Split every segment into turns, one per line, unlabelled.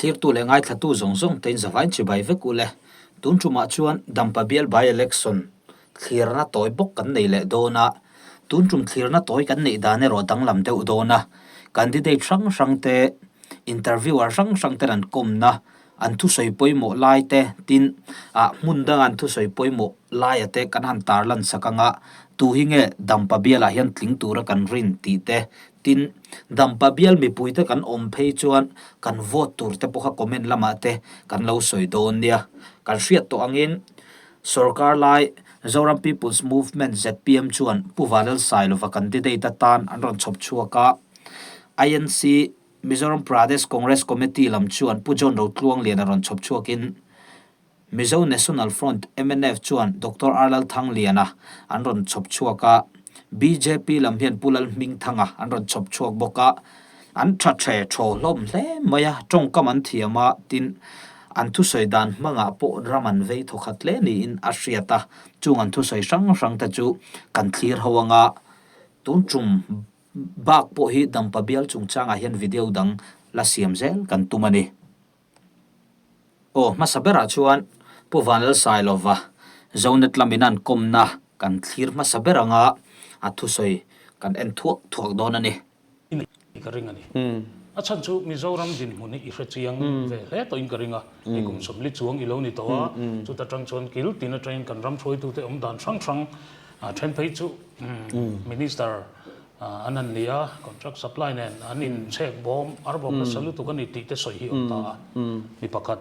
Thlirtu leh ngaithlatu zawng zawng te in zavain chibai vek u le. Tun tumah chuan Dampa bial by-election thlirna tawi bawk kan nei leh dawn a. Tun tum thlirna tawi kan neih dan erawh danglam deuh dawn a. Candidate hrang hrang te, interviewer hrang hrang ten an kawmna, an thusawi pawimawh lai te, tin, ah hmun danga an thusawi pawimawh laia te kan han tarlan sak anga tu hi nge Dampa bialah hian tling tura kan rin tih te, tin, Dampa bial mipui te kan awm phei chuan kan vote tur te pawh kha comment lamah te kan lo sawi dawn nia. Kan hriat tawh angin sorkar lai Zoram People's Movement, zpm, chuan Pu Vanlalsailova candidate atan an rawn chhawp chhuak a, INC, Mizoram Pradesh Congress Committee lam chuan Pu John Rotluanglian a rawn chhawp chhuakin Mizo National Front, mnf, chuan Doctor R Lalthangliana an rawn chhawp chhuak a, bjp lam hian Pu Lalhmingthanga an rawn chhawp chhuak bawk a, an tha the thaw hlawm hle mai a, tawngkam an thiam a, tin, an thusawi dan hmangah pawh ram an vei thawkhat hle niin a hriat a, chung an thusawi hrang hrang te chu kan thlir ho anga tun tum Bak pawh hi Dampa bial chungchangah hian video dang la siam zel kan tum a ni. Aw, hmasa berah chuan Pu Vanlalsailova Zonet lamin an kawmna kan thlir hmasa ber anga a thusawi kan en thuak thuak dawn a ni.
Ka ring a ni. A chhan chu Mizoram dinhmun hi i hre chiang ve hle tawhin ka ring a, hei kum sawmli chuang i lo ni tawh a, chuta tang chuan kil tin atangin kan ram hruaitute awm dan hrang hrang A then phei chu Minister an han ni a, contract supply nen an in chhek bawm, ar bawm nasa lutuk a ni tih te sawi hi awm ta a. Mi pakhat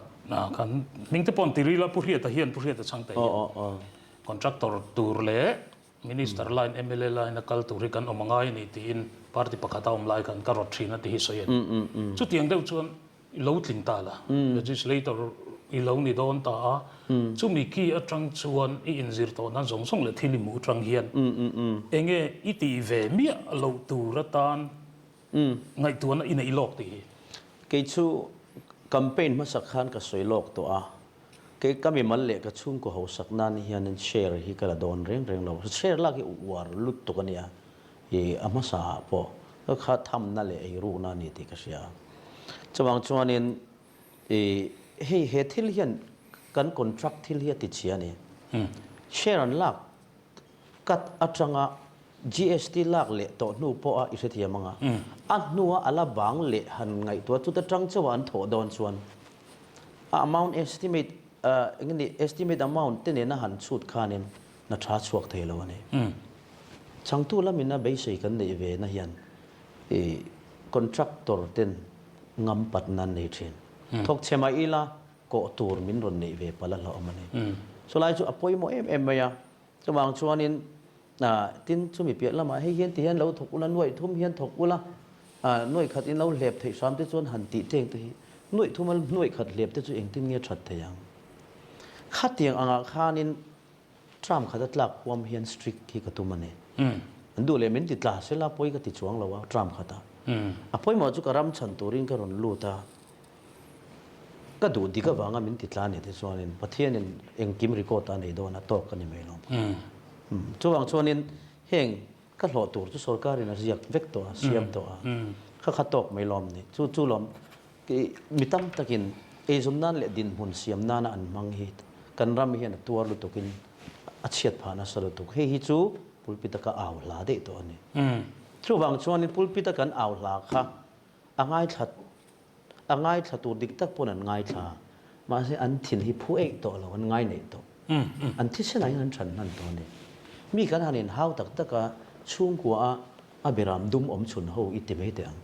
kan hming te pawh an ti ril a, Pu Hriata hian, Pu Hriata Chhangte hian contractor tur leh Minister line, mla line a kal tur hi kan awm a ngai a ni tiin party pakhat a awm lai khan ka rawt thin a ti hi sawi a ni. Chutiang deuh chuan I lo tling ta la, legislator i lo ni dawn ta a, chumi ki atang chuan i inzir tawh nan zawng zawng leh thil i hmuh atang hian enge i tih ve miah loh tur atan ngaihtuahna i neih lawk tih hi.
Kei chu campaign hmasak khan ka sawi lawk tawh a, kei ka mimal leh ka chhungkaw hausak nan hianin share hi ka la dawn reng reng lo, share lak hi uar lutuk a nia, I a hmasa ah pawh ka kha thamna leh eirukna a ni tih ka hria. Chuvang chuanin i hei he thil hian kan contract thil hi a ti chhia a ni. Share an lak cut atanga GST lak leh tawh hnu pawh a i hrethiam anga a hnua a la bang leh han ngaihtuah chuta tang chauha an thawh dawn chuan a amount estimate eng nge ni estimate amount te nena han chhut khanin hna tha chhuak thei lo a ni. Changtu lamin a beisei kan neih ve na hian i contractor ten ngam patna an nei thin. Thawk chhe mah ila kawh tur min rawn neih ve palh a hlauhawm a ni. Chulai chu a pawimawh em em mai a. Chuvang chuanin tin chumi piah lamah hei hian ti hian lo thawk ula, nuaih thum hian thawk ula, nuaih khat in lo hlep theih hram te chuan han tih teng te hi nuaih thuma nuaih khat hlep te chu engtin nge that thei ang? Khatiang angah khanin Term khat a tlak huam hian strict hi ka tum a ni. An duh leh min ti tla sela pawi ka ti chuang lo a term khat ah. A pawimawh chu ka ram chhan turin ka rawn lut a, ka duh dik avanga min ti tla a ni te chuanin Pathianin engkim record a nei dawn a tawk a ni mai lo. Chuvang chuanin heng ka hlawh tur chu sorkarin a ziak vek tawh a, siam tawh a, kha kha tawk mai lawm ni. Chu chu lawm Mi tam takin eizawn nan leh dinhmun siam nana an hmang hi kan ram hian a tuar lutukin a chhiat phah nasa lutuk. Hei hi chu pulpit a ka au hla daih tawh a ni. Chuvang chuanin pulpit a kan au hla kha a ngaithla a ngaithla tur dik tak pawn an ngaithla. Mahse an thin hi phu eih tawh lo, an ngai neih tawh. An thisen ah hian an chhan hman tawh a ni. Mi kan han inhau tak tak a, chhungkua a a beram dum awm chhun ho i ti mai teh ang.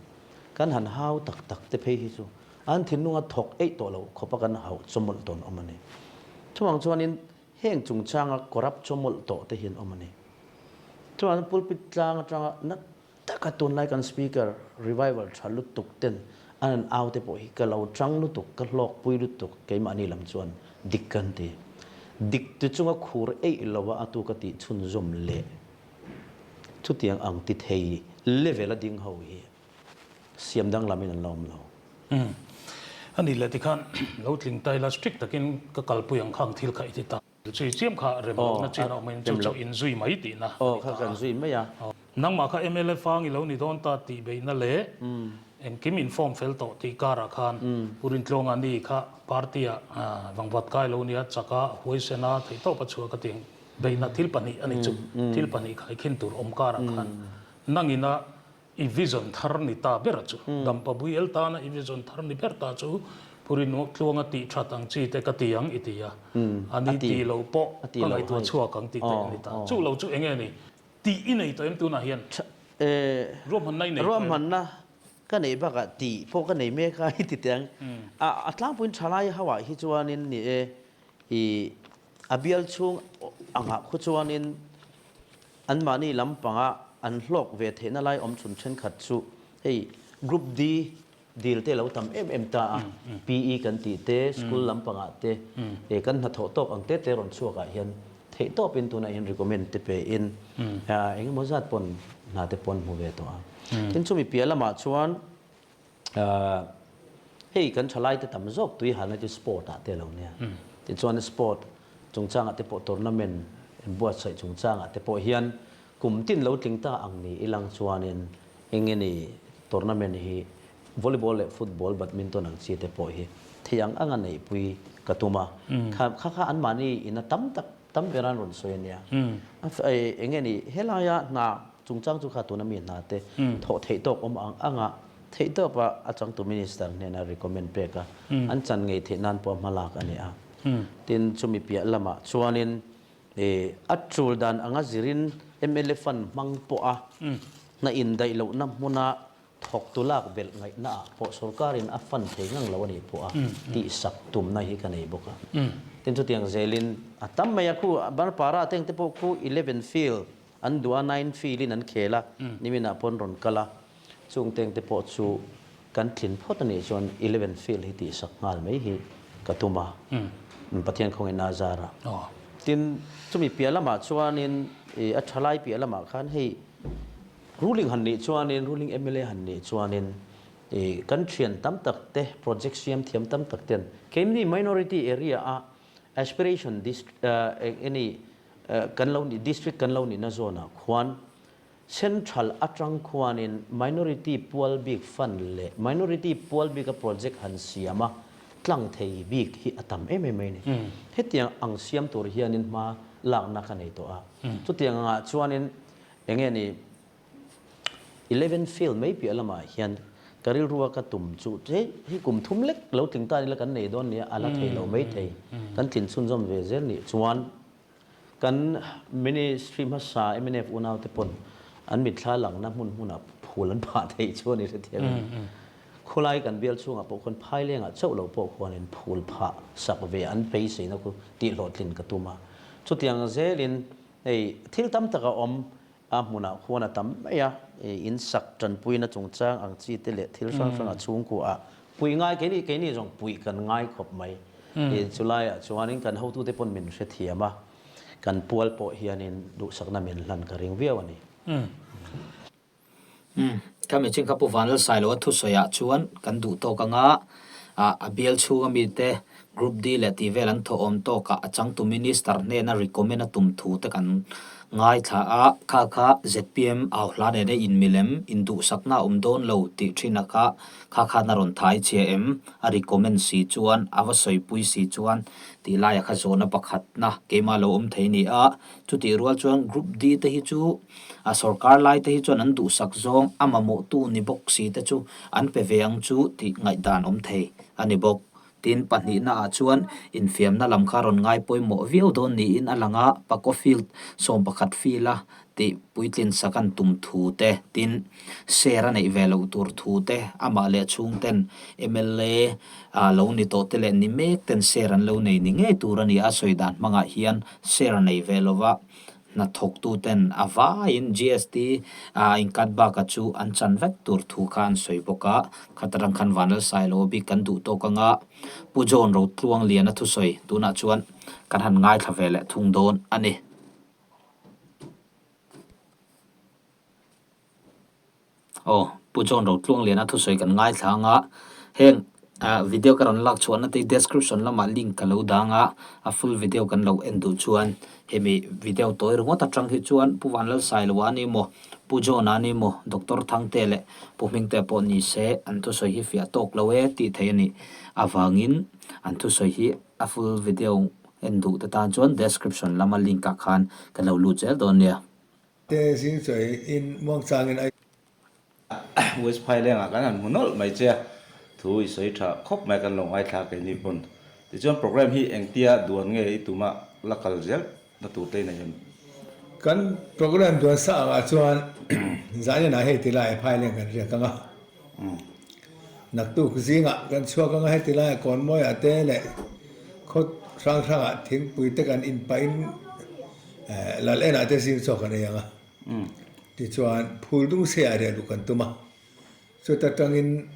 Kan han hau tak tak te phei hi chu an thinlunga thawk eih tawh loh khawpa kan hauh chawmawlh tawn awm a ni. Chuvang chuanin heng chungchanga corrupt chawmawlh tawh te hi an awm a ni. Chuvangin pulpit tlang atanga na taka tunlai kan speaker revival tha lutuk ten an han au te pawh hi ka lo tang lutuk, ka hlawkpui lutuk keimahni lam chuan dik kan ti. Dik ti chunga khur eih lova a tu ka tih chhunzawm leh. Chutiang ang ti thei level a ding ho hi siam danglamin an la awm lo.
Umm. A nih leh tikhan lo tling ta ila strict takin ka kalpui ang khang thil kha i ti ta. Zui chiam kha rem lohna chin a awm in chu chu in zui mai tihna a ni ta a.
Aw kha kan zui mai a.
Nangmah kha mla fang i lo ni dawn ta tih beihna leh. Engkim inform fel tawh tih karah khan Pu Rintluanga ni kha party-ah vangvat kai lo nia chaka huaisena theihtawp a chhuah ka ti ang. Beihna thil pahnih a ni chu. Thil pahnih khaikhin tur awm karah khan nangina i vision thar ni ta ber a chu. Dampa Buiel tana i vision thar ni ber ta chu Pu Rintluanga tih that ang chi te ka ti ang i ti a. A ni ti lo pawh ka ngaihtuah chhuak ang tih te a ni ta. Chu lo chu enge ni? Tih i nei tawh em tunah hian? Ruahmanna i nei tawh em?
Ruahmanna ka neih bakah tih pawh ka nei mek a i ti teh ang. A tlangpuiin thalai ho ah hi chuanin ni e, i a bial chhung angah khu chuanin anmahni lampanga an hlawk ve theihna lai awm chhun thenkhat chu hei Group D Dil te lo tam em em ta a, PE kan tih te, school lampangah te, kan hnathawh tawk ang te te rawn chhuakah hian theih tawpin tunah hian recommend te pe in eng emaw zat pawn hna te pawn hmu ve tawh a. Tin chumi piah lamah chuan hei kan thalai te tam zawk tui halna chu sport ah te lo nia. Tichuan sport chungchangah te pawh tournament buatsaih chungchangah te pawh hian Kum tin lo tling ta ang ni ilang chuanin eng nge ni tournament hi volleyball leh football, badminton ang chi te pawh hi thei ang anga neihpui ka tum a. Kha kha kha anmahni ina tam tak tam ber an rawn sawi a nia. Eng nge ni helaia hna chungchang chu kha tuna mi hna te thawh theih tawk awm ang anga theih tawpa a changtu minister hnena recommend pek a an chan ngei theih nan pawh hma lak a ni a. Tin chumi piah lamah chuanin E, a tul dan anga zirin mla fund hmang pawh a hna indaih lohna hmuna thawktu lak belh ngaihna ah pawh sorkarin a fund thei ngang lo a nih pawh a tihsak tumna hi ka nei bawk a. Tin chutiang zelin a tam mai a khu Barpara te engte pawh khu 11 field an duh a nine field in an khel a niminah pawn rawn kal a. Chung teng te pawh chu kan tlin phawt a nih chuan 11 field hi tihsak nghal mai hi ka tum a, Pathian khawngaihna a zar a. Tin, chumi piah lamah chuanin a thalai piah lamah khan hei ruling han nih chuanin, ruling mla han nih chuanin kan thian tam tak te, project siam thiam tam tak ten keimni minority area a aspiration district eng kan lo nih district kan lo nihna zawnah khuan Central atang khuanin Minority pual bik fund leh Minority pual bika project han siam a tlang thei bik hi a tam em em mai a ni. Hetiang ang siam tur hianin hma lakna ka nei tawh a. Chutiang angah chuanin enge ni 11 field mai piah lamah hian ka rilrua ka tum chu hei kum thum lek lo tling tan ila kan nei dawn nia a la thei lo mai thei. Kan tlin chhunzawm ve zel nih chuan Kan Ministry hmasa mnf unaute pawn an mitthla langna hmun hmunah phul an phah theih chu a ni hrethiam em? Khulai kan bial chhungah pawh khuan phailengah chauh lo pawh khuanin phul phah sak ve an beiseina khu tihhlawhtlin ka tum a. Chutiang zelin hei thil tam tak a awm A hmunah khuan a tam mai a, in sak tanpuina chungchang ang chi te leh thil hrang hrang a chhungkua ah puih ngai keini keini zawng puih kan ngai khawp mai. Chulaiah chuanin kan hotute pawn min hrethiam a, kan pual pawh hianin duhsakna min hlan ka ring viau a ni.
Umm, khami chin kha Pu Vanlalsailoa thusawiah chuan kan duh tawk anga a bial chhunga mite Group D leh tih vel an thawh awm tawkah a changtu Minister hnena recommend a tum thu te kan ngaithla a, kha kha zpm au hla nena inmilem, induhsakna a awm dawn lo tih thin a kha kha khan a rawn thai chhia em? A recommend si chuan, a va sawipui si chuan tih laia kha zawhna pakhatna keimah lo awm thei ni a, chutih rual chuan Group D te hi chu a sorkar lai te hi chuan an duhsak zawng a mamawhtu ni bawk si te chu an pe ve ang chu tih ngaihdan awm thei a ni bawk. Tin, pahnihna ah chuan infiamna lam kha rawn ngai pawimawh viau dawn niin a lang a, Paco Field 11 field a tih puitlin sak an tum thu te, tin, share a neih ve loh tur thu te, amah leh chhungten mla lo ni tawh te leh ni mek ten share an lo nei ni ngei tur a ni a, sawi dan hmangah hian share nei ve lova Hnathawktuten a vaiin GST a inkat baka chu an chan vek tur thu kha an sawi bawk a, khatarang khan Vanlalsailo bik kan duh tawk anga Pu John Rotluangliana thusawi tunah chuan kan han ngaithla ve leh thung dawn a ni. Aw, Pu John Rotluangliana thusawi kan ngaithla anga heng. Video ka rawn lak chhuahna te description lamah link ka lo dang a, a full video kan lo en duh chuan hemi video tawi ringawt atang hi chuan Pu Vanlalsailoa a ni maw, Pu John-a a ni maw, Doctor Thangte leh Pu Hmingte pawh ni se an thusawi hi fiah tawk lo e tih theih a nih avangin an thusawi hi a full video en duh te tan chuan description lama link ah khan kan lo lut zel dawn nia.
Te zing chawi in muangchangin a.
West Phailengah kan han hmu nawlh mai che a, thu i sawi tha khawp mai kan lo ngaithla keini pawn. Tichuan program hi engtia duan nge i tuma la kal zel na tur te i nei em?
Kan program duan sa angah chuan zaninah hei ti laiah Phaileng kan riak ang a, naktuk zingah kan chhuak ang a, heti laiah Kawnmawiah te leh khaw hrang hrangah thingpui te kan inpahin lal enah te zing chawk kan ei ang a. Tichuan, phul dung seiah riah duh kan tum a. Chuta tangin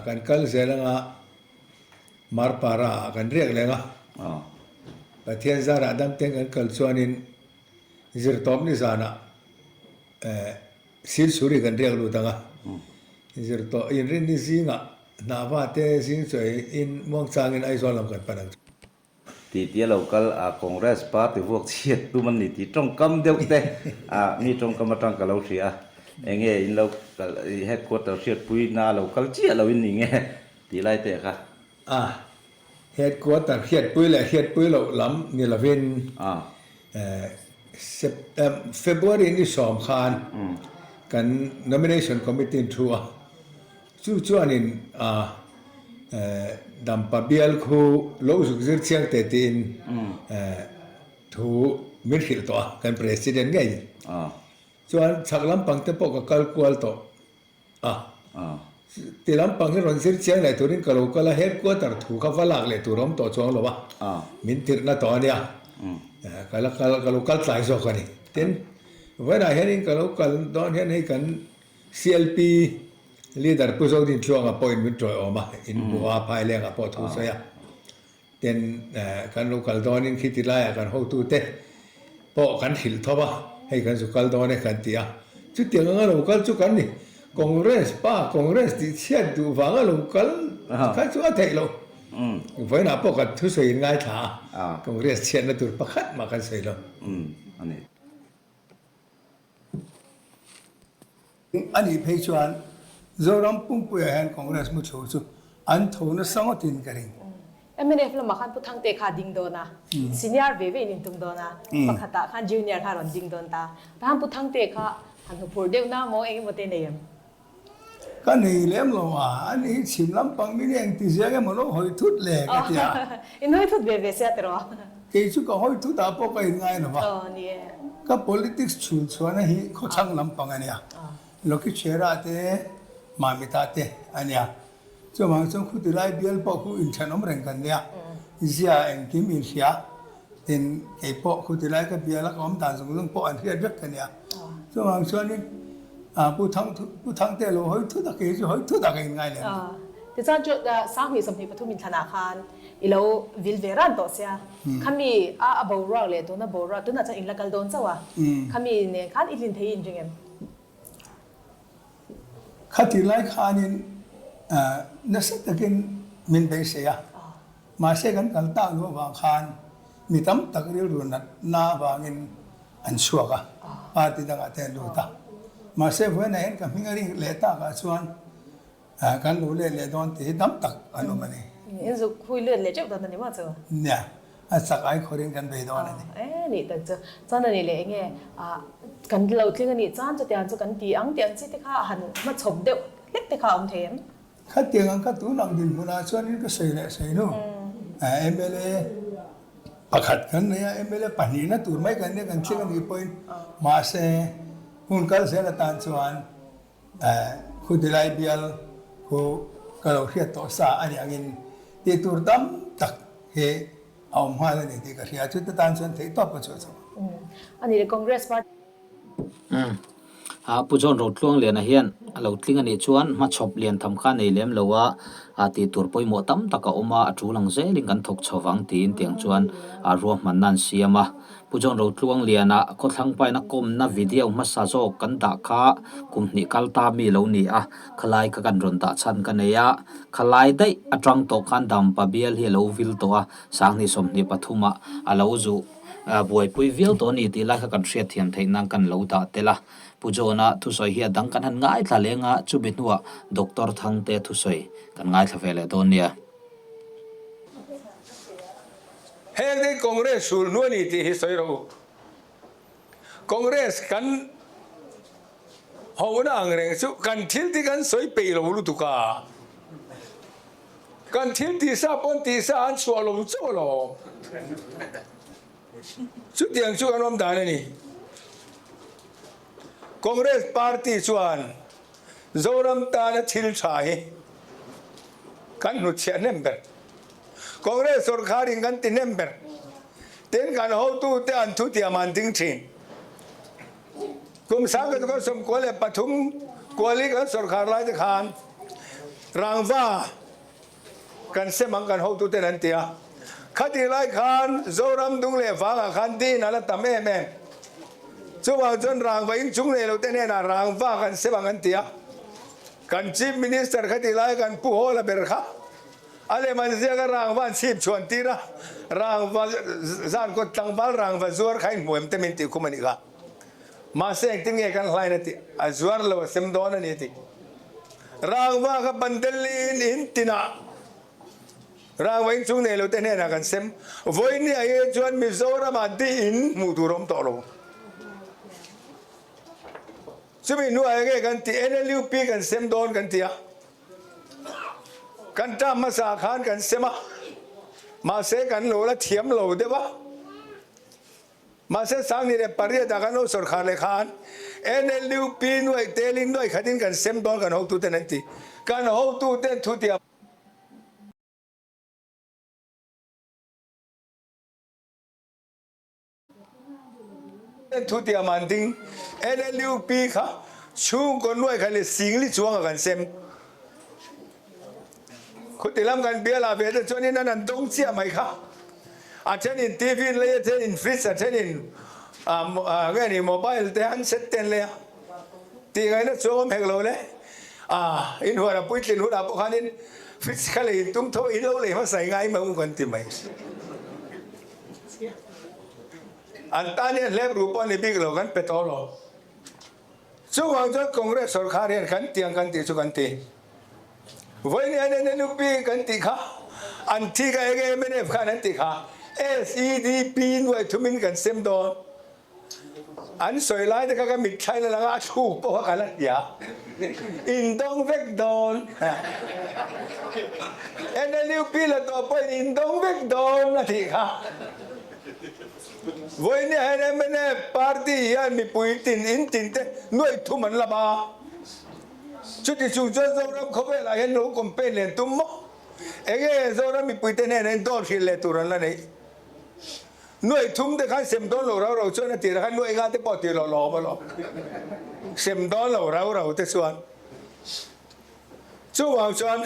kan kal zel anga Marpara ah kan riak leng a. Pathian zarah damten kan kal chuanin zirtawp ni zanah Silchuri kan riak lut ang a. Zirtawp inrinni zingah hnahva te zing chawiin muangchangin Aizawl lam kan pan ang chu.
Tih tia lo kal a Congress party vuak chhiat tum an ni tih tawngkam deuh te a mi tawngkam atang ka lo hria a, enge in lo kal i headquarter hriatpui na lo kal chiah lo in ni nge tih lai te kha.
A headquarter hriatpui leh hriatpui loh lam ni lovin February ni sawm khan kan nomination committee in thu a. Chu chuanin a Dampa bial khu lo zuk zir chiang teh tiin thu min hrilh tawh a, kan President ngeiin. Chuan chhak lampang te pawh ka kal kual tawh a, ti lampang hi rawn zir chiang leh turin ka lo kal a, headquarter thu kha va lak leh tur a awm tawh chuang lo a, min tirhna tawh a nia, ka la kal ka lo kal tlai zawk a ni. Tin, vawiinah hianin ka lo kal dawn hian hei kan CLP Leader Pu Zodin Tluanga pawhin min tawiawm a, in hmu a, Phailengah pawh thu sawi a. Tin, kan lo kal dawnin khiti laiah kan hotute pawh kan hrilh thawp a, hei kan zu kal dawn e kan ti a. Chutiang anga lo kal chu kan ni. Congress pa, Congress tih chhiat duh vanga lo kal kha chu a theih loh. Vawiinah pawh kan thusawi in ngaithla a, Congress chhiatna tur pakhat mah kan sawi lo. A nih phei chuan Zoram pumpuiah hian Congress muthlu chu an tho nasa ngawtin ka ring.
Mnf lamah khan Pu Thangte kha a ding dawn a, senior ve ve in intum dawn a, pakhatah khan junior kha a rawn ding dawn ta. Tahan Pu Thangte kha han hnuphur deuh na maw eng emaw te nei em?
Ka nei lem lo a, ani hi chhim lampang min eng ti ziang emaw lo hawi thut le ka ti a.
In hawi thut ve ve sia tiraw?
Kei chu ka hawi thut ah pawh ka inngai lo va. Ka politics chhul chhuahna hi khawchhang lampang a nia, Lokichhera te, Mamita te a nia. Chuvang chuan khuti lai bial pawh khu inthenawm reng kan nia, zia engkim inhria. Tin, kei pawh khuti lai ka bial a ka awm dan zawng zawng pawh an hriat vek ka nia. Chuvang chuanin Pu Thang Pu Thangte lo hawi thut a, kei chu hawi thut a ka inngai lem lo.
Tichuan chu Sanghnih 23 inthlanah khan i lo vil ve ran tawh sia, khami a a boruak leh tuna boruak tunah chuan in la kal dawn chauh a, khami nen khan i hlin thei i inring em?
Khati lai khanin nasa takin min beisei a, mahse kan kal tak luh avang khan mi tam tak rilru natna avangin an chhuak a, party dangah te an lut a. Mahse vawiinah hian ka hming a ring leh takah chuan kan lo let leh dawn tih hi tam tak an awm a ni.
In zuk hui let leh teuh dawn a ni maw chu?
Nia, a chak ai khawrin kan bei dawn a ni.
E nih tak chu. Chuan a nih leh enge kan lo tling a nih chuan chutiang chu kan ti ang tih ang chi te kha a han hmachhawp deuh hlek te kha a awm thei em?
Khatiang ang kha tun ang dinhmunah chuanin ka sawi leh sawi nu. Mla pakhat kan nei a, mla pahnihna tur mai kan nia kan tling a nih pawhin mahse hun kal zel atan chuan Khudilai bial khu ka lo hriat tawh sa a nih angin tih tur tam tak hi a awm nghal a ni tih ka hria. Chute tan chuan theihtawp ka chhuah chho.
A ni le Congress party.
Umm. Pu John Rotluangliana hian a lo tling a nih chuan hmachhawp lian tham kha nei lem lo a, tih tur pawimawh tam tak a awm a, a tul ang zelin kan thawk chho vang tiin tiang chuan ruahmanna an siam a. Pu John Rotluangliana khawthlang paina kawmna video hmasa zawk kan dah kha kum hnih kal ta mi lo ni a, khalai kha kan rawn dah chhan ka nei a, khalai daih atang tawh khan Dampa bial hi a lo vil tawh a, 2023 ah a lo zuh. Buaipui viau tawh a ni tih lai kha kan hriatthiam theih nan kan lo dah tel a. Pu John-a thusawi hi a dang kan han ngaithla leng a, chumi hnuah Doctor Thangte thusawi kan ngaithla ve leh dawn nia.
Heng te Congress hrul hnu a ni tih hi sawi rawh u. Congress kan hona ang reng chu kan thil te kan sawi peih lo lutuk a. Kan thil tihsa pawn tihsa an chhuah lo chauh alawm. Chutiang chu kan awm dan a ni. Congress party chuan Zoram tana thil tha hi kan hnutchhiah hnem ber. Congress sawrkharin kan ti hnem ber. Tin kan hotute an thutiam an ding thin. Kum 1993 kuali kan sawrkhar lai te khan rangva kan sem ang kan hotuten an ti a. Khatih lai khan Zoram dung leh vangah khan din a la tam em em. Chuvang chuan rangva inchung nei lo te hnenah rangva kan sem ang an ti a. Kan Chief Minister khatih lai kan Pu Hawla ber kha a lem an ziak a rangva an chhip chhuan tir a, rangva zan kawt tlangval rangva zuar kha inhmu em te min tih khum a nih kha. Mahse engtin nge kan hlain a tih? A zuar lo a sem dawn a ni a ti. Rangva kha ban Delhi-in in tinah rangva inchung nei lo te hnenah kan sem. Vawinia hi chuan Mizoramah di in hmuh tur a awm tawh lo. Chumi hnuah enge kan tih? NLUP kan sem dawn kan ti a. Kan term hmasa khan kan sem a, mahse kan lo la thiam lo deuh a. Mahse 2008 ah kan lo sawrkhar leh khan NLUP nuaih telin nuaih khatin kan sem dawn kan hotuten an ti. Kan hotuten thutiam. Thutiam an ding. NLUP kha chhungkaw nuaih khat leh singli chuangah kan sem. Khuti lam kan bial ah ve te chuanin an an dawng chiah mai kha. A thenin TV an lei a, thenin fridge a, thenin nge ni mobile te handset te an lei a. Tih ngaihna chuang awm hek lo le. In huan a puitlin hunah pawh khanin fridge kha lei in tum tho in lo lei hmasa i ngai mai u kan ti mai. An tan hian hlep ru pawh ni bik lo kan pe tawh lo. Chuvang chuan Congress sawrkhar hian kan tiang kan tih chu kan ti. Vawiin hian NLUP kan tih kha an thi kha enge mnf khan an tih kha SEDP nuai thumin kan sem dawn. An sawi lai te kha ka mitthlain a lang a, a thluk pawh kha ka la hria. Indawng vek dawn. NLUP la tawh pawhin indawng vek dawn a tih kha. Vawiin hian mnf party hian mipui tin in tin te nuaih thum an la ba. Chuti chung chuan Zoram khawvelah hian lo campaign len tum maw? Enge Zoram mipui te hnenah in dawr hrilh leh tur an la neih? Nuaih thum te khan sem dawn lo rau rau chuan a tirah khan nuaih nga te pawh tih loh lawm alawm. Sem dawn lo rau rau te chuan. Chuvang chuan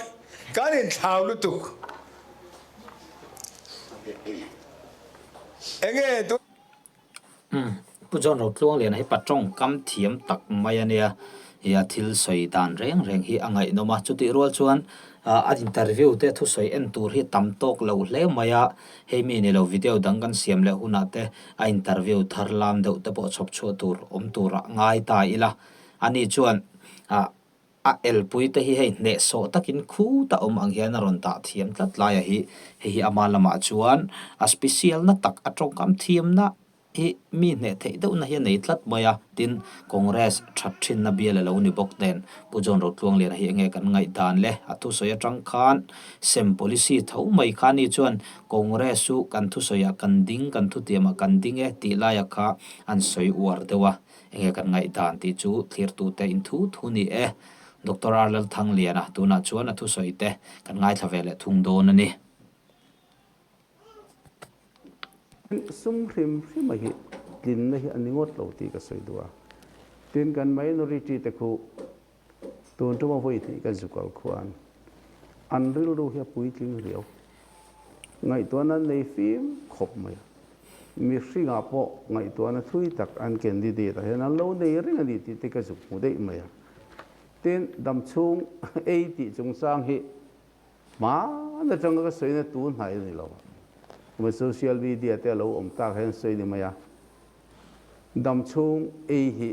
kan inthlau lutuk. Enge tu.
Umm Pu John Rotluangliana hi patawng kam thiam tak mai a nia, i a thil sawi dan reng reng hi a ngaihnawm a, chutih rual chuan a interview te thusawi en tur hi tam tawk lo hle mai a, hei mi ni lo video dang kan siam leh hunah te a interview thar lam deuh te pawh chhawp chhuah tur awm turah ngai ta ila, ani chuan ah. A elpui te hi hei hnehsawh takin khuta awm ang hian a rawn dah thiam tlat laia hi hei hi ama lamah chuan a special na tak a tawngkam thiamna hi mi hneh theih deuhna hi a nei tlat mai a, tin Congress that thinna bial a lo ni bawk nen Pu John Rotluangliana hi enge kan ngaihdan le a thusawi atang khan sem policy tho mai kha ni chuan Congress chu kan thusawiah kan ding kan thutiamah kan ding e tih laia kha an sawi uar deuh a. Enge kan ngaihdan tih chu thlirtute in thu thu ni e. Doctor R Lalthangliana tunah chuan a thusawi te kan ngaithla ve leh thung dawn a ni.
Sum hrim hrima hi tlinna hi a ni ngawt lo tih ka sawi duh a. Tin, kan minority te khu tun tuma vawi hnih kan zukal khuan an rilru hi a puitling riau. Ngaihtuahna an nei fim khawp mai a. Mihringah pawh ngaihtuahna thui tak an candidate ah hian an lo nei reng a ni tih te ka zuk hmu daih mai a. Tin, damchhung ei tih chungchang hi Hmaan atanga ka sawina tun hnai a ni lo. Kuma social media te a lo awm tak hian sawi ni mai a, dam chhung ei hi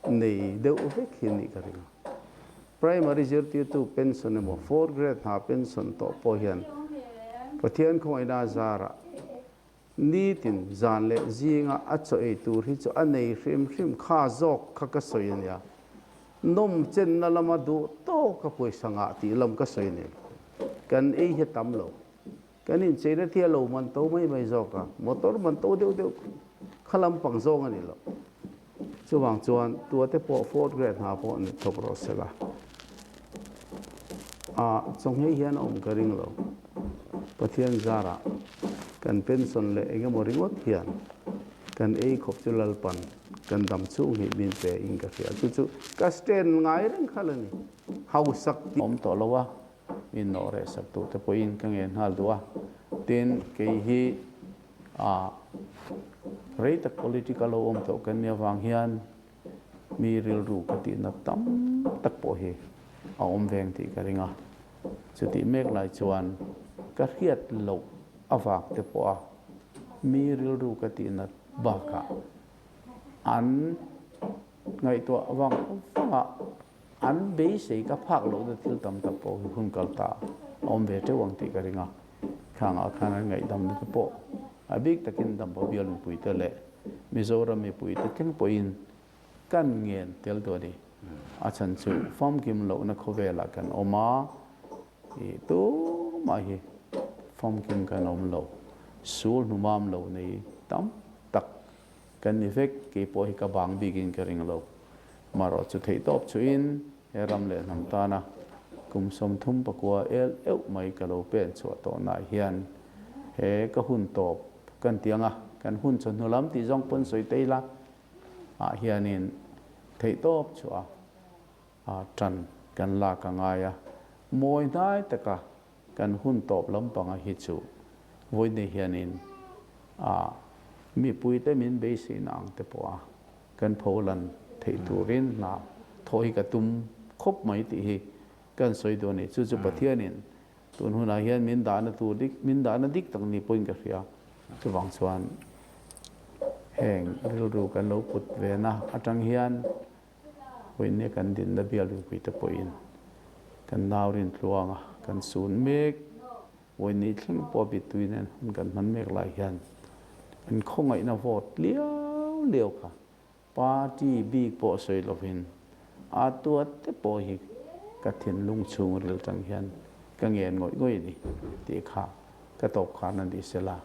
nei deuh vek hi a nih ka ring a. Primary zirtirtu pension emaw fourth grade hna pension tawh pawh hian Pathian khawngaihna zarah Nitin zan leh zinga a chaw ei tur hi chu a nei hrim hrim kha zawk kha ka sawi a nia. Nawm chenna lama duh tawk a pawisa ngah tih lam ka sawi nen kan ei hi a tam lo. Kan incheina thi a lo man to mai mai zawk a, motor man to deuh deuh kha lampang zawng a ni lo. Chuvang chuan tuate pawh fourth grade hna pawh ni thawk rawh se la, a chawnghei hian a awm ka ring lo. Pathian zarah kan pension leh eng emaw ringawt hian kan ei khawp chu Lalpan kan dam chhung hi min pe in ka hria. Chu chu ka stand ngai reng kha la ni. Hausak tih. Awm tawh lo a, min nawh reh sak duh te pawhin ka ngen nghal duh a. Tin, kei hi A rei tak political lo awm tawh kan nih avang hian mi rilru ka tihna tam tak pawh hi a awm veng tih ka ring a. Chutih mek lai chuan ka hriat loh avang te pawha mi rilru ka tihna bakah an ngaihtuah vang vangah an beisei ka phak lohna thil tam tak pawh hi hun kal ta a awm ve teuh ang tih ka ring a. Khangah khan an ngaihdamna te pawh a bik takin Dampa bial mipuite leh Mizoram mipuite thleng pawhin kan ngen tel duh a ni. A chhan chu famkim lohna khawvelah kan awm a, ih tumah hi famkim kan awm lo, sul hnumam lo nei tam tak kan ni vek, kei pawh hi ka bang bikin ka ring lo. Marawh chu theihtawp chuhin He ram leh hnam tana kum 34 el euh mai ka lo pen chhuah tawhnaah hian he ka hun tawp kan ti ang a, kan hun chawhnu lam tih zawng pawn sawi te ila ah hianin theihtawp chhuah a tan kan lak a ngai a, mawi hnai taka kan hun tawp lampanga hi chu vawiin hianin a mipuite min beiseina ang te pawh a Kan pholan theih turin hna thawh hi ka tum khawp mai tih hi kan sawi duh a ni. Chu chu Pathianin tun hunah hian min dahna tur dik, min dahna dik tak ni pawhin ka hria. Chuvang chuan heng rilru kan lo put vena atang hian vawiinnia kan dinna bial mipuite pawhin kan nau rintluanga kan sun mek. Vawiin thleng pawh bitui nen hun kan hman mek lai hian an khawngaihna vote liau liau kha party bik pawh sawi lovin a tuat te pawh hi ka thinlung chhungril tang hian ka ngen ngawih ngawih a ni tih kha ka tawp khan a ni sela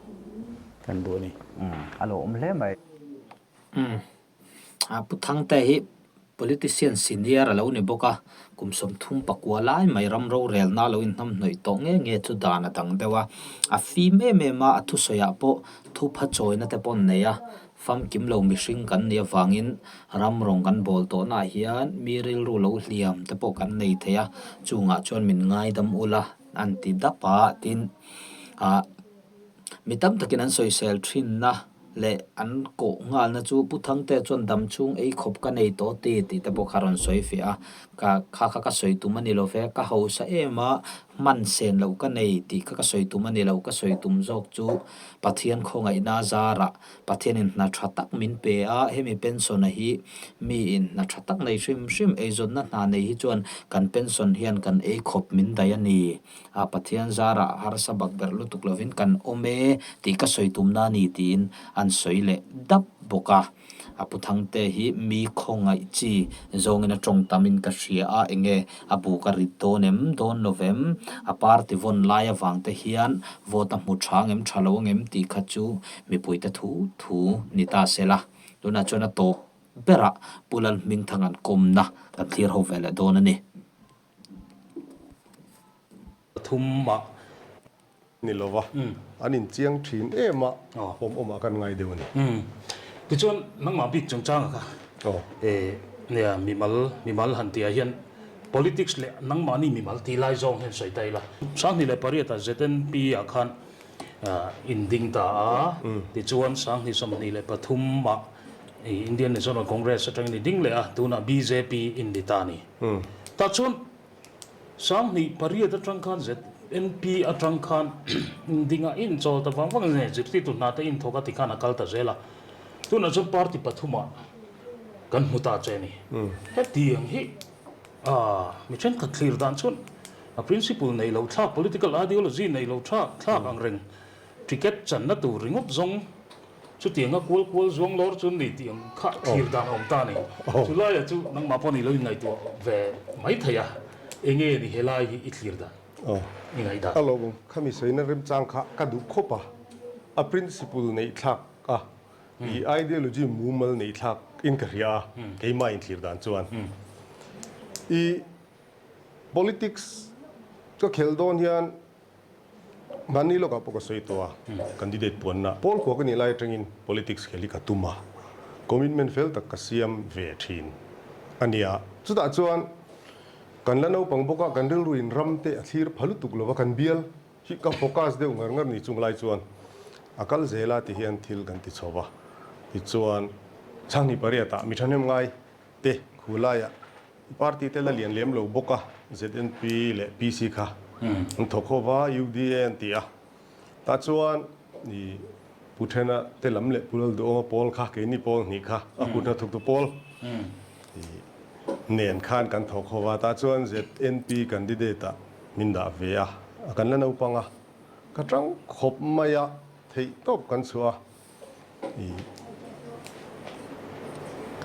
kan duh a ni.
A lo awm hle mai.
Pu Thangte hi politician senior a lo ni bawk a, kum 39 lai mai ram rorelna a lo inhnamhnawih tawh nge nge chu dan a dang deuh a. A fim em em a, a thusawiah pawh thupha chawina te pawh an nei a, famkim lo mihring kan nih avangin ram rawng kan bawl tawhnaah hian mi rilru lo hliam te pawh kan nei thei a, chungah chuan min ngaidam ula an ti dap a, tin ah mi tam takin an sawisel thinna. leh an kawh nghalna chu Pu Thangte chuan dam chhung ei khawp ka nei tawh ti tih te pawh kha rawn sawi fiah a, ka kha kha ka sawi tum a ni lo ve, ka hausa em a, hman sen loh ka nei tih kha ka sawi tum a ni lo, ka sawi tum zawk chu Pathian khawngaihna zarah Pathianin hna tha tak min pe a, hemi pension a hi miin hna tha tak nei hrim hrim eizawnna hna nei hi chuan kan pension hian kan ei khawp min daih a ni. A Pathian zarah harsa bak ber lutuk lovin kan awm e tih ka sawi tumna a ni tiin an sawi leh dap bawk a. A pu Thangte hi mi khawngaih chi zawngin a tawng tamin ka hria a, enge a bu ka rit dawn em, dawn lo vem, a party vawn lai avang te hian vote a hmu tha ngem tha lo angem tih kha chu mipuite thu thu ni ta se la. Tunah chuan a tawp berah Pu Lalhmingthanga'n kawmna kan thlir ho ve leh dawn a ni.
Pathum mah ni lova an inchiang thin em a, awm awmah kan ngai deuh a ni.
Tichuan nangmah bik chungchanga kha. Nia, mimal, mimal han tihah hian politics leh nangmahni mimal tih lai zawng hian sawi ta ila. 28 ah ZNP ah khan in ding ta a, tichuan 2023 ah Indian National Congress atangin i ding leh a, tunah bjp in ni ta a ni. Tah chuan 2008 atang khan ZNP atang khan ding a inchawl ta vang vang a ni, zirtirtu hna te inthawk a ti khan a kal ta zel a, tunah chuan party pathumah kan hmu ta che a ni. Hetiang hi mi thenkhat thlir dan chuan a principle nei lo thlak, political ideology nei lo thlak thlak ang reng ticket channa tur ringawt zawng Chutianga kual kual zuang lawr chu ni tih ang kha thlir dan a awm ta a ni. Chu laia chu nangmah pawh ni lo inngaihtuah ve mai thei a, enge ni helai hi i thlir dan, i ngaihdan?
A lawm, khami sawina remchang kha ka duh khawp a, a principle neih thlak a, i ideology mumal neih thlak in ka hria a, keimah inthlir dan chuan i politics ka khelh dawn hian Mahni lawkah pawh ka sawi tawh a, candidate puanna pawl kua ka nih lai atangin politics khel hi ka tum a, commitment fel tak ka siam ve thin a nia. Chutah chuan kan la naupang bawk a, kan rilru in ram te a thlir pha lutuk lo va, kan bial hi ka focus deuh ngar ngar ni chung lai chuan a kal zel a ti hian thil kan ti chho va. Tichuan Chhanghnih pariatah mi thahnem ngai te khu laiah Party te la lian lem lo bawk a, ZNP leh PC kha an thawk ho va, UDA an ti a. Tah chuan i Pu Thena te lam leh Pu Lalduhawma pawl kha, keini pawl hnih kha, a kut hnathawktu pawl i nen khan kan thawk ho va. Tah chuan ZNP candidate ah min dah ve a, kan la naupang a, ka tang khawp mai a, theih tawp kan chhuah a, i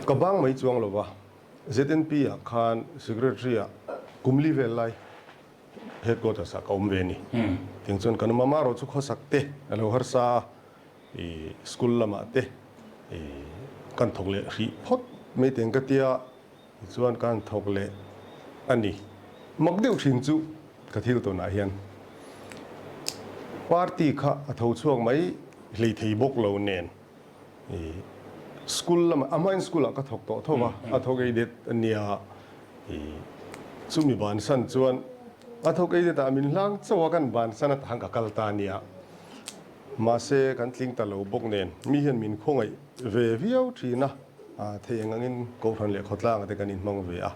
ka bang mai chuang lo va. ZNP ah khan Secretary ah kum li vel lai Headquarters ah ka awm ve a ni. Tiang chuan kan awm a, amaherawh chu khawsak te a lo harsa a, i school lamah te i kan thawk leh hrih phawt mai teng ka tia, tichuan kan thawk leh a ni. Mak deuh thin chu ka thil tawnah hian party kha a tho chhuak mai hlei thei bawk lo nen. I school lamah a hmain school ah ka thawk tawh tho a, a thawk ei det a nia. I chumi bansan chuan a thawk ei det ah min hlang chauh a, kan bansan atang ka kal ta a nia. Mahse kan tling ta lo bawk nen mi hian min khawngaih ve viau thin a, thei eng angin Kohhran leh khawtlang ah te kan inhmang ve a,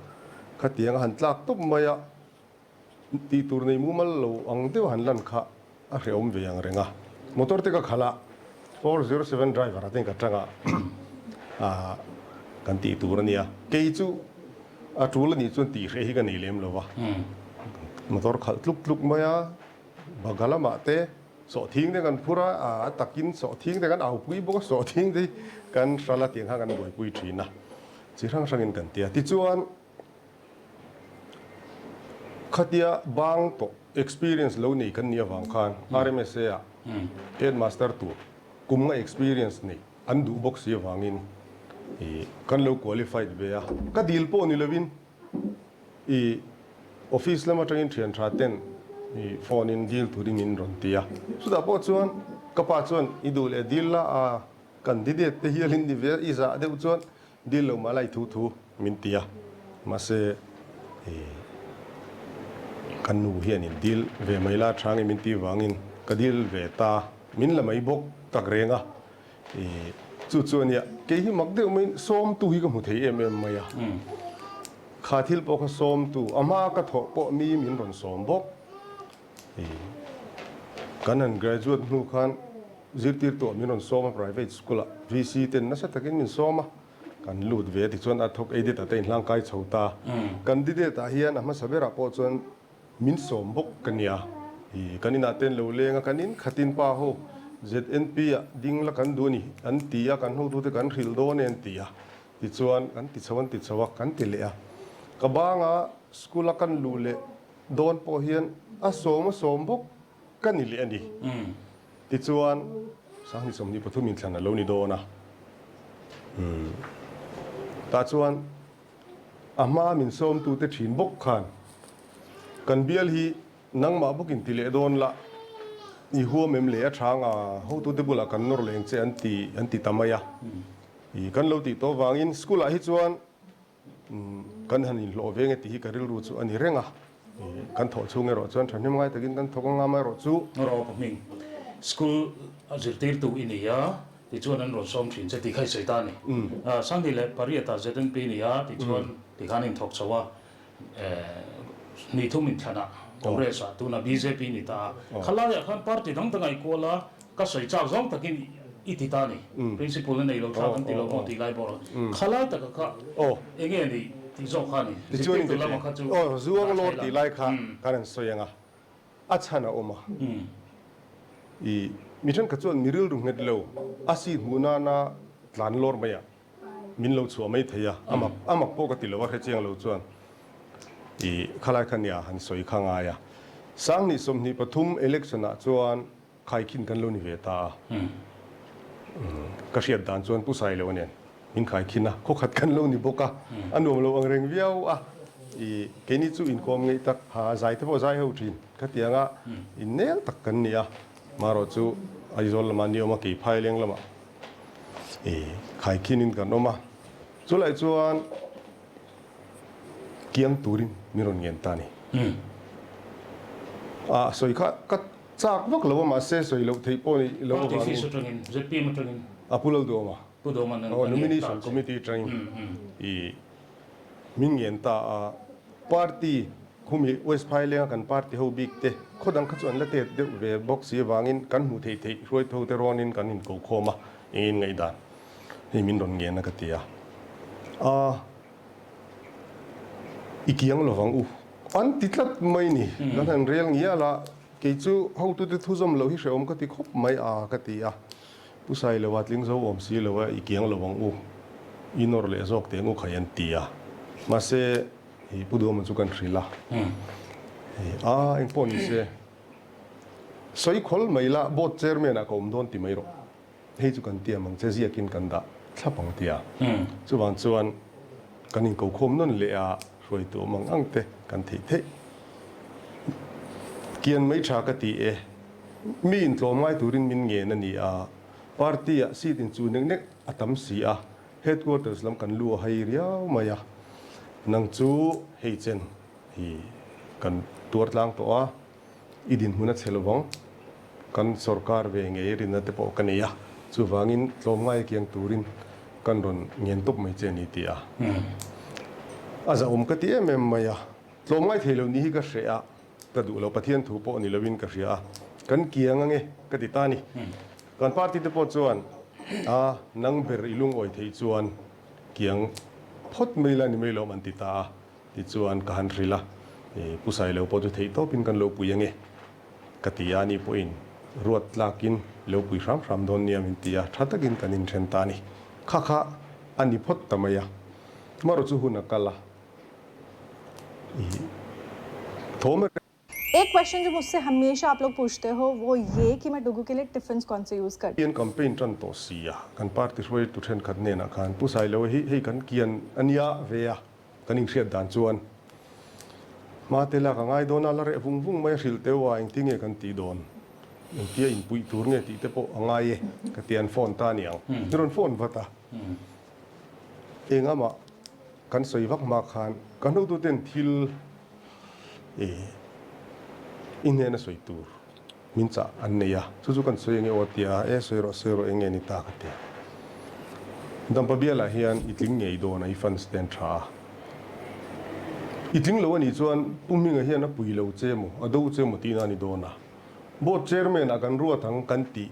khatiang a han tlak tawp mai a. Tih tur nei mumal lo ang deuh han lan kha a hrehawm ve ang reng a. Motor te ka khalh a, 407 driver a ten ka tang a, kan tih tur a nia. Kei chu a tul a nih chuan tih hreh hi ka nei lem lo va. Motor khalh tluk tluk mai a, Bagha lamah te sawhthing te kan phur a, a takin sawhthing te kan aupui bawk a, sawhthing te hi kan hral a tiang kha kan buaipui thin a, chi hrang hrangin kan ti a. Tichuan. Khatia bang tawh experience lo nei kan nih avang khan RMSA ah headmaster tur kum nga experience nei an duh bawk si avangin ih kan lo qualified ve a. Ka dil pawh ni lovin ih office lam atangin thian tha ten ih phone in dil turin min rawn ti a. Chutah pawh chuan ka pa chuan i duh leh dil la a candidate te hialin ni ve a i zah deuh chuan Dil lo mah lai thu thu min ti a, mahse ka nu hian in dil ve mai la tha nge min ti vangin ka dil ve ta, min la mai bawk tak reng a, chu chu a nia, kei hi mak deuh maiin sawmtu hi ka hmu thei em em mai a, kha thil pawh kha sawmtu, a hma ka thawh pawh mi min rawn sawm bawk, kan han graduate hnu khan Zirtirtuah min rawn sawm a, private school ah VC ten nasa takin min sawm a, kan lut ve a tichuan a thawk aided ah te inhlang kai chho ta. Candidate ah hian a hmasa berah pawh chuan min sawm bawk ka nia. Ih, kan inah te an lo leng a, kan in khatin pa ho ZNP ah ding la kan duh a ni an ti a, kan hotute kan hrilh dawn e an ti a. Tichuan kan ti chho an ti chho a, kan ti leh a. Ka banga school a kan luh leh dawn pawh hian a sawm a sawm bawk ka ni leh a ni. Tichuan, 2023 inthlan a lo ni dawn a. Tah chuan a hma min sawmtute thin bawk khan kan bial hi nangmah bawkin ti leh dawn la, i huam em le a tha anga hotute bulah kan nawr leng che an ti an ti ta mai a. I kan lo tih tawh vangin school ah hi chuan kan han inhlawh ve nge tih hi ka rilru chu a ni reng a. Kan thawh chhung erawh chuan thahnem ngai takin kan thawk anga amaherawh chu.
Rawp hming school a zirtirtu i ni a tichuan an rawn sawm thin che tih kha i sawi ta a ni. Sanghnih leh pariatah ZNP ni a tichuan tikhan inthawk chho a. Ni thum inthlanah Congress ah tuna bjp ni ta a, khalaiah khan party dang dang a i kual a, ka sawi chak zawng takin i ti ta a ni. Principle a nei lo thlak an ti lo maw tih lai bawr a, khalai taka kha eng nge ni tih zawk kha a ni. Zirtirtu lama kha chu
Zuang lawr tih lai kha kan han sawi ang a, a chhan a awm a. I mi thenkhat chuan mi rilru nghet lo a seat hmuh nana tlan lawr mai a. Min lo chhuah mai thei a, a mak a mak pawh ka ti lo a, hrechiang lo chuan i khalai kha nia han sawi kha ngai a. Sanghnih 23 election ah chuan khaikhin kan lo ni ve ta a, ka hriat dan chuan Pu Sailo nen min khaikhin a, khawkhat kan lo ni bawk a, a nuam lo ang reng viau a, i keini chu inkawm ngeih tak ha zai te pawh zai ho thin khatianga innel tak kan ni a, marawh chu Aizawl lamah ni awm a, Keiphai leng lamah Khaikhin-in kan awm a, chulai chuan kiang turin min rawn ngen ta a ni. A sawi kha ka chak vak lo a, mahse sawi loh theih pawh ni lo
avangin. Party office atangin, zpm atangin.
A Pu Lalduhawma.
Pu Duhawma nan a ngen ta.
Nomination Committee atangin i min ngen ta a, party khumi West Phailenga kan party ho bik te khaw dang kha chu an la tet deuh ve bawk si avangin kan hmuh theih theih hruaitho te rawnin kan inko khawm a, engin ngaihdan hei min rawn ngen a ka ti a, a i kiang lovang u an ti tlat mai ni, kan han rel ngial a, kei chu hotute thuzawm loh hi hrehawm ka ti khawp mai a ka ti a. Pu Sailo a tling zo awm si lo a, i kiang lo ang u, i nawr leh zawk teh ang u khai an ti a. Mahse, i Pu Duhawma chu kan hrilh a, hei a engpawh ni se, sawi khawl mai la, board chairman ah ka awm dawn ti mai rawh, hei chu kan tiam ang che, ziakin kan dah thlap ang ti a. Chuvang chuan kan inkokhawm nawn leh a, hruaitu awm ang ang te kan theih theih. Kian mai tha ka ti e. Mi intlawm ngai turin min ngen a ni a, party-ah seat inchuh nek nek a tam si a, headquarters lam kan lu a hai riau mai a, nang chu hei chen hi kan tuar tlang tawh a, i dinhmun a che lovang, kan sorkar ve ngei rinna te pawh ka nei a, chuvangin tlawmngai kiang turin kan rawn ngen tawp mai che a ni ti a, a zahawm ka ti em em mai a, tlawmngai thei lo ni hi ka hreh a. Ka duh lo, Pathian thu pawh ni loin ka hria a, kan kiang ange ka ti ta a ni. Kan party te pawh chuan a nang ber i lungawi theih chuan kiang phawt mai la ni mai lawm an ti ta a, tichuan ka han hrilh a, Pu Sailo pawh chu theih tawpin kan lo pui ange ka ti a, ani pawhin ruat tlakin lo pui hram hram dawn nia min ti a, tha takin kan inthen ta a ni. Kha kha a ni phawt ta mai a, marawh chu hun a kal a.
एक क्वेश्चन जो मुझसे हमेशा आप लोग पूछते हो वो ये कि मैं डुगू के लिए टिफिन कौन से यूज करती
An campaign tan tawh si a, kan party hruaitu thenkhat hnenah khan Pu Sailo hi hei kan kian a nia ve a, kan inhriat dan chuan hma te lak a ngai dawn a, la reh vung vung mai a hrilh teuh a, engtin nge kan tih dawn, engtia inpuih tur nge tih te pawh a ngai e ka ti an phone ta aniang, ni rawn phone vat a, engah mah Kan sawi vak hma khan kan hotuten thil i hnena sawi tur min chah an nei a, chu chu kan sawi enge aw tia e sawi rawh sawi rawh enge ni ta ka ti. Dampa bialah hian i tling ngei dawn a i fans te an tha a, i tling lo anih chuan Pu Hminga hian a pui lo che maw a do che maw tihna a ni dawn a, Board Chairman ah kan ruat ang kan tih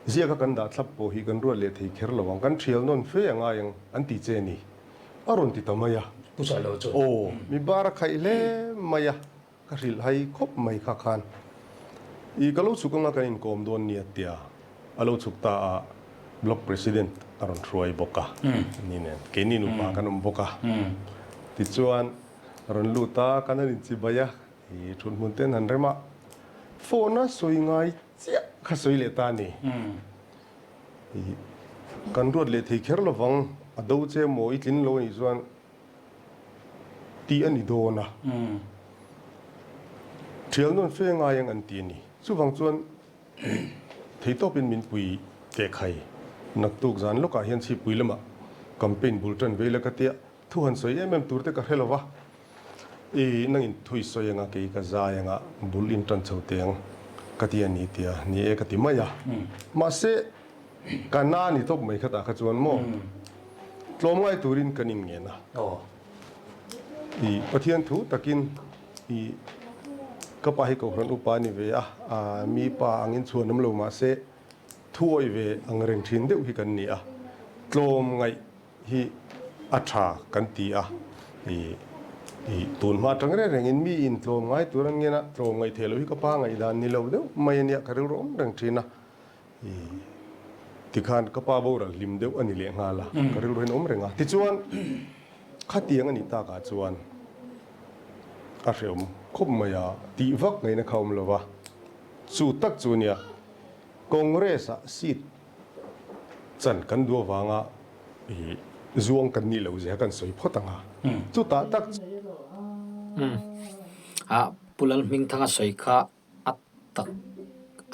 Ziaka kan dah thlap pawh hi kan ruat leh thei kher lo ang, kan thial nawn fe a ngai ang an ti che ni. A rawn ti ta mai a.
Pu Sailo chu.
Aw, mi bar a khaih hle mai a, ka hrilh hai khawp mai kha khan. I ka lo chhuk anga kan inkawm dawn nia tia a lo chhuk ta a, Block President a rawn hruai bawk a, ni nen keini nupa kan awm bawk a. Tichuan a rawn lut a, kan han inchibai a, i thut hmun ten han rem a, phone a sawi ngai Chiah kha sawi leh ta a ni. I kan ruat leh thei kher lovang, a do che maw i tlin lo anih chuan tih a ni dawn a. Thial nawn fe ngai ang an ti a ni. Chuvang chuan thei tawpin min pui teh khai. Naktuk zan lawkah hian chhipui lamah campaign bul tan vei la ka tia, thu han sawi em em tur te ka hre lo va. I nangin thu i sawi anga kei ka zai anga bul in tan chho teh ang ka ti a ni tia, ni e ka ti mai a. Mahse, ka na ni tawp mai khatah kha chuan maw tlawmngai turin kan inngen a. I Pathian thu takin i ka pa hi Kohhran upa a ni ve a, mi pa angin chhuan awm lo mahse thuawi ve ang reng thin deuh hi kan ni a, tlawmngaih hi a tha kan ti a, i i tun hma atang reng rengin mi in tlawmngai tur an ngen a, tlawmngaih theih loh hi ka pa ngaihdan ni lo deuh mai a nia ka rilru awm reng thin a, i tikhan ka pa boral hlim deuh a ni leh nghal a, ka rilru hian awm reng a, tichuan khatiang a nih takah chuan a hrehawm khawp mai a, tih vak ngaihna kha awm lo va, chu tak chu nia Congress-ah seat chan kan duh avanga i zuang kan nih loh zia kan sawi phawt ang a, chutah tak
A Pu Lalhmingthanga sawi kha a tak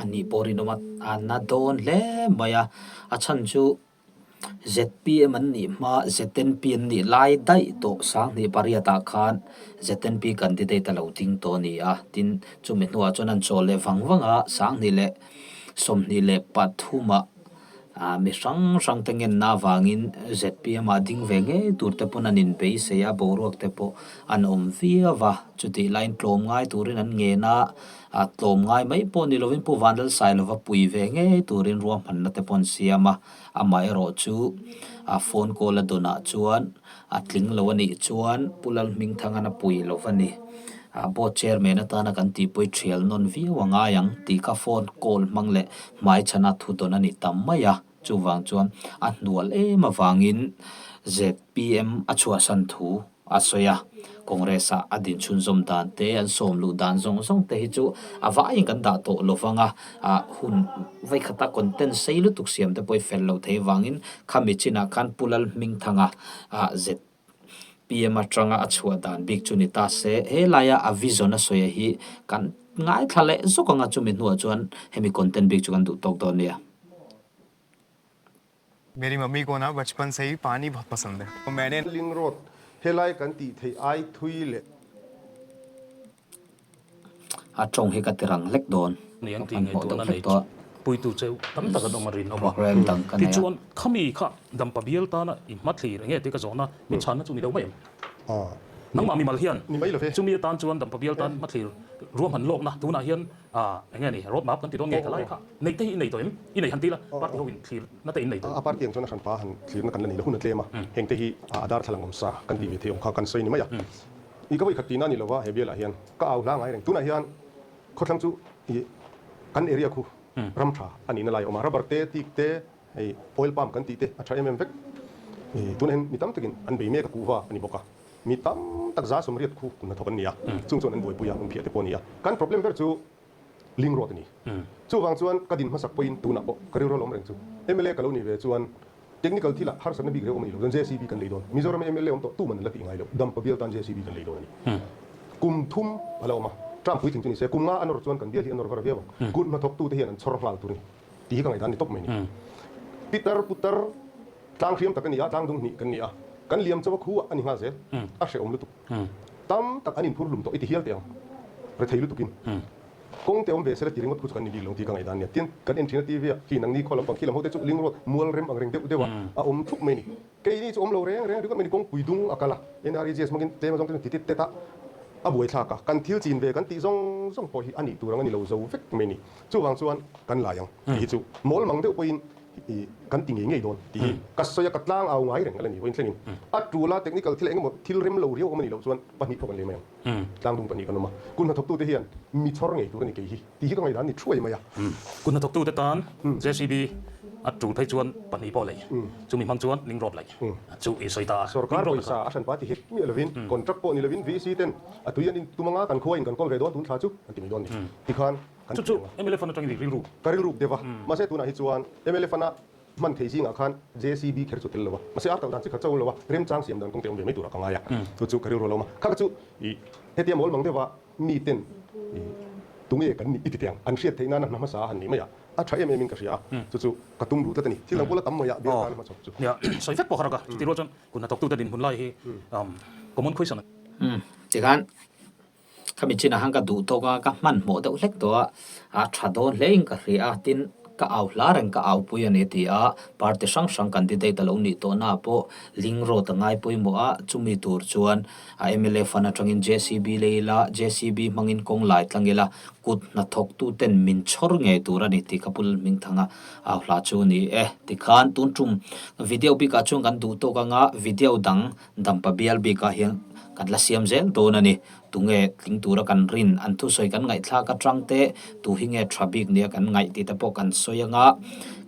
a nih pawh rinawm a, a na dawn hle mai a, a chhan chu ZPM an nih hma ZNP an nih lai daih tawh 2008 ah khan ZNP candidate a lo ding tawh a ni a, tin chumi hnuah chuan an chawl leh vang vang a, 2023 ah mi hrang hrang te ngenna avangin ZPM ah ding ve ngei tur te pawn an inbeisei a, boruak te pawh an awm viau a, chutih laiin tlawm ngai turin an ngen a, tlawm ngai mai pawh ni lovin Pu Vanlalsailova pui ve ngei turin ruahmanna te pawh an siam a. Amaherawhchu, a phone call a dawnah chuan a tling lo a nih chuan Pu Lalhmingthangan a pui lo va ni. A board chairman atana kan tihpui thial nawn viau a ngai ang tih kha phone call hmang leh hmaichhana thu dawn a ni ta mai a. Chuvang chuan a hnual em avangin zpm a chhuahsan thu a sawi a, Congress ah a din chhunzawm dan te, an sawm luh dan zawng zawng te hi chu a vaiin kan dah tawh lo vang a, ah hun vaikhata content sei lutuk siam te pawh i fel loh thei vangin khami chinah khan Pu Lalhmingthanga ah zpm atanga a chhuah dan bik chu ni ta se, he laia a vision a sawi hi kan ngaithla leh zawk anga chumi hnuah chuan hemi content bik chu kan duh tawk dawn nia.
Meri mummy ko na bachpan se hi pani bahut pasand hai. Maine.
Ling road helai kan tih theih ai thui leh.
A tawng hi ka ti rang hlek dawn.
Ni an
Ka
tih
hmanhmawh
ngaihtuahna
deuh hlek
nei
tawh a.
Puitu cheu tam tak an awm a rinawm a.
Program dang ka nei a.
Tichuan khami kha dampa bial tana i hmathlir enge tih ka zawhna min chhanna chu ni lo mai em? Nangmah mimal hian chumi atan chuan dampa bial tan hmathlir ruahman lawkna tunah hian Eng nge ni, road map kan ti dawn nge ka lai kha neih te hi i nei tawh em? I nei han ti la, party ho in thlirna te in nei tawh em?
A party ang chuan a hranpa han thlirna kan la nei lo, hun a tlem a, heng te hi a darthlalang awm sa kan tih ve thei awm kha kan sawi ni mai a. I ka vawikhat tihna a ni lova he bialah hian ka au hla ngai reng. Tunah hian khawthlang chu i kan area khu ram tha a nihna lai a awm a, rubber te, teak te, hei oil palm kan tih te a tha em em vek. Tunah hian mi tam takin an bei mek a, kuhva a ni bawk a. Mi tam tak 180 khu hnathawk an ni a, chung chuan an buaipui a, an phiah te pawh a ni a. Kan problem ber chu Ling Road a ni. Chuvang chuan ka din hmasak pawhin tunah pawh ka rilru a lawm reng chu. Mla ka lo nih ve chuan technical thilah harsatna bik reuh awm a ni lo chuan JCB kan lei dawn. Mizoram a mla awm tawh tuman an la tih ngai lo. Dampa bial tan JCB kan lei dawn a ni. Kum thum a la awm a, term puitling chu ni se kum nga a nawr chuan kan bial hi a nawr var viau ang. Kut hnathawktute hian an chhawr nghal tur a ni tih hi ka ngaihdan a ni tawp mai a ni. Pitar putar. Tlang hriam tak a ni a, tlang dung hnih kan ni a, kan liam chauh a khu a ni nghal zel, a hrehawm lutuk. Tam tak an inphur hlum tawh i ti hial teh ang, rethei lutukin. Kawng te awm ve sela ti ringawt khu chu kan ni bik lo tih ka ngaihdan a nia. Tin, kan en thin a TV a, khi nangni khaw lampang khi lam ho te chu ling road mual rem ang reng deuh deuh a, a awm thup mai ni. Keini chu awm lo reng reng ringawt mai ni, kawngpui dung a kal a, NREGS hmangin tlem azawng te chu ti tit tet a, a buaithlak a, kan thil chin ve kan tih zawng zawng pawh hi a nih tur ang a ni lo zo vek mai ni. Chuvang chuan kan lai ang tih hi chu mawl mang deuh pawhin I kan ti ngei ngei dawn tih hi ka sawi a, ka tlang au ngai reng a la ni vawiin thlengin. A tul a, technical thil eng emaw thil rem lo riau awm a nih loh chuan pahnih pawh kan lei mai ang. Tlang dung pahnih kan awm a, kut hnathawktute hian mi chhawr ngei tur a ni kei hi tih hi ka ngaihdan a ni thuai mai a.
Kut hnathawktute tan JCB a tul phei chuan pahnih pawh lei, chumi hmang chuan ling road lei chu i sawi ta a.
Sorkar pawisa a hranpa ti hek miah lovin, contract pawh ni lovin VC ten a tui an intum anga kan khua in kan kawl ve dawn tun thla chu an ti mai dawn a ni. Tikhan
Chu chu mla fund atangin i rilru.
Ka rilruk deuh a, mahse tunah hi chuan mla fund a hman thei zingah khan JCB kher chu tel lo a, mahse ar talh dan chi khat chauh lo a, remchang siam dan kawng te awm ve mai turah ka ngai a, chu chu ka rilru a lo awm a. Kha kha chu i hetia mawl mang deuh a mi ten i Tunge kan nih i ti teh ang, an hriat theih nana hna hmasa a han nih mai a, a tha em em in ka hria a, chu chu ka tum duh tlat a ni. Thil dang pawh la tam mai a, bial tan hmachhawp chu.
Nia, sawi vek pawh har ka, chuti rual chuan kut hnathawktute dinhmun lai hi common question a.
Umm, tikhan Khami chinah khan ka duh tawk a, ka hmanhmawh deuh hlek tawh a, a tha dawn hle in ka hria a, tin ka au hla reng ka au pui a ni ti a, party hrang hrang candidate a lo nih tawh na pawh link road a ngai pawimawh a, chumi tur chuan a mla fund atangin JCB lei ila, JCB hmangin kawng lai tlang ila, kut hnathawk tu ten min chhawr ngei tur a ni tih ka pu Lalhmingthanga au hla chu a ni e. Tikhan tun tum video bikah chuan kan duh tawk anga video dang Dampa bial bikah hian kan la siam zel dawn a ni. Tunge tling tura kan rin, an thusawi kan ngaihthlak atang te, tu hi nge tha bik nia kan ngaih tih te pawh kan sawi anga.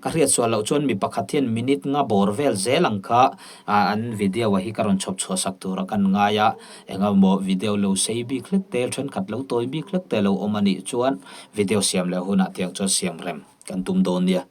Ka hriat sual loh chuan mi pakhat hian minute nga bawr vel zel ang kha an video a hi ka rawn chhawp chhuah sak tura kan ngai a. Engemaw video lo sei bik hlek te, thenkhat lo tawi bik hlek te lo awm a nih chuan video siam leh hunah tiang chuan siam rem kan tum dawn nia.